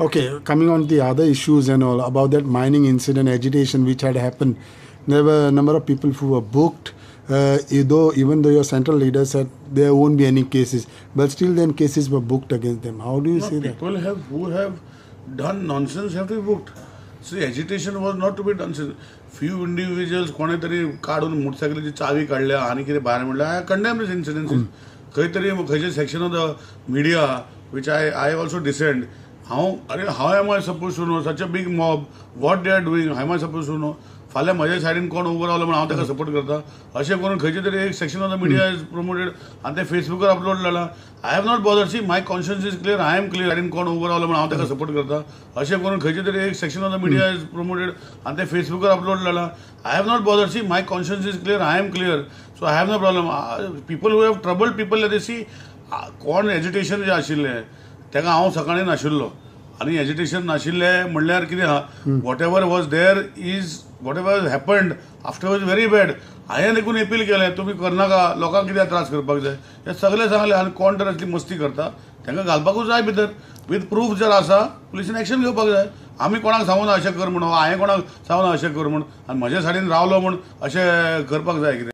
Okay, coming on the other issues and all about that mining incident, agitation which had happened, there were a number of people who were booked. Even though your central leader said there won't be any cases, but still then cases were booked against them. How do you No, see that? People have who have done nonsense have to be booked. See, agitation was not to be done. Few individuals कोणे तरी काडून मोटरसायकलीची चावी काडल्या आनी कितें भायर म्हणल्यार, I condemn this incidents. खंय तरी खंयचे section of the media which I also dissent. हांव, अरे, how am I suppose to know such a big mob, what they are doing? How am I suppose to know? फाल्यां म्हज्या सायडीन कोण उबो रावलो म्हण हांव ताका सपोर्ट करता, अशें करून खंयचे तरी एक section of the media is promoted आनी ते फेसबुकार अपलोड जाला. I have not bother. See, my conscience is clear, I am clear. सायडीन कोण उबो रावलो म्हण हांव ताका सपोर्ट करता, अशें करून खंयचे तरी एक section of the media is promoted आनी ते फेसबुकार अपलोड जाला. I have not bother. See, my conscience is clear, I am clear, so I have no problem. People who have trouble people, they see, कोण agitation जें आशिल्लें ताका हांव सकाळीं नाशिल्लो आनी एजिटेशन नाशिल्लें म्हणल्यार कितें आहा, whatever was there is, whatever happened after was very bad. हांवें देखून एपील केलें, तुमी करनाका, लोकांक कित्याक त्रास करपाक जाय, हें सगळें सांगलें. आनी कोण तर असली मस्ती करता तांकां घालपाकूच जाय भितर. विथ प्रूफ जर आसा, पुलिसान एक्शन घेवपाक जाय. आमी कोणाक सांगूना अशें कर म्हणून, हांवें कोणाक सांगूना अशें कर म्हूण, आनी म्हज्या सायडीन रावलो म्हूण अशें करपाक जाय कितें.